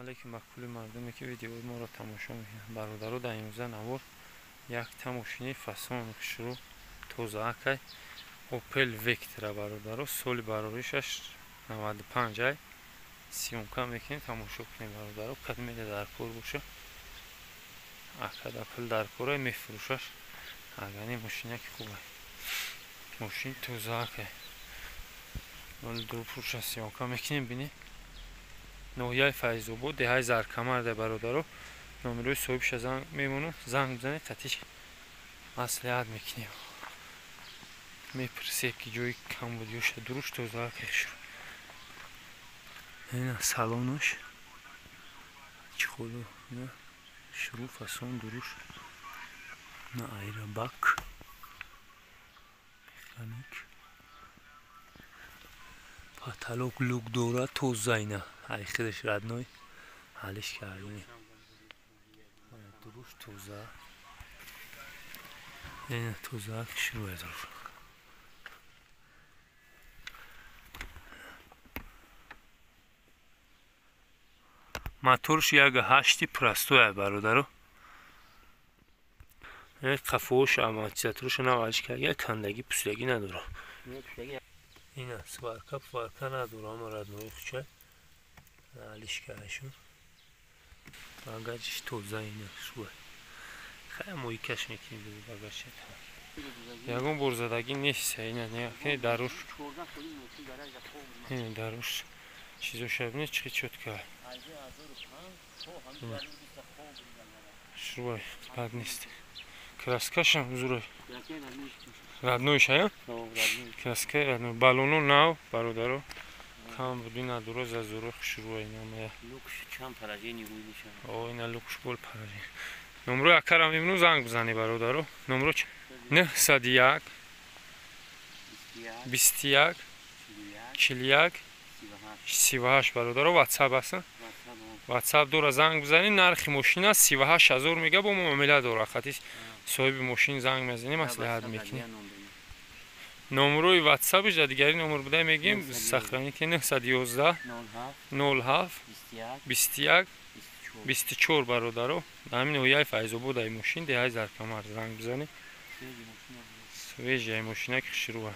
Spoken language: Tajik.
Алейкум ба кулли мардуме, ки видеои моро тамошо мекунанд. Бародаро, дар имрӯза навор якта мошини фасон, хушрӯ, тозаакай, Опел Вектра, бародаро, соли бароришаш 95 ай. Съёмка мекунем, тамошо кунем, бародаро. Кадмеда дар кор боша, акада пул дар кора, мефурӯшаш. Агани мошинаки хубай, мошин тозаакай. Дурпурша съёмка мекунем, бинед. Ноҳияи Файзобод, деҳаи Заркамарда, бародаро. Номерои соҳибша занг мемонам, занг бизанед, қатиш маслиҳат мекунем, мепурсем, ки ҷои камбудиёша. Дуруш тоза, хушрӯ. Ина салонош чӣ худо, ина шурӯ, фасон, дуруш на аэробак, механик, потолок люк дорад, тоза. Ина ай худаш родной, ҳалиш кардем. Дуруш тоза, ина тоза, шурӯя дуруш. Моторш як ҳашти простой, бародаро. Қафоош, амортизатороша навалиш кард, кандаги, пусидаги надорад. Ина сварка пварка надора, ама родной хучай алиш кардашон. Багажиш тоза, ина шуа. Хай, моикаш мекунем, багажша ягон борзадагӣ нест. Ина нигоҳ, даруш, ина даруш чизоша бинед, чӣ чётко шуай, бад нест. Краскашам зурай, родной шая, краска родной, баллоно нав, бародаро, кам буди надора, зазоро хушрӯай намая. О, ина люкш бол поражение. Номрои акарам мемонам, занг бизанед, бародаро. Номро 901 21 41 38, бародаро, ватсап аст, ватсап дора, занг бизанед. Нархи мошина 38 000 мега, бо муомила дора. Хати соҳиби мошин занг мезанем, маслиҳат мекунем. Номрои ватсапш дар дигари номер буда мегӯем, сохранить: 911 07 21 24. Бародаро, ҳамин ноҳияи Файзобод ай мошин, деҳаи Заркамар, занг бизанед. Свежая мошина ки хушрӯа.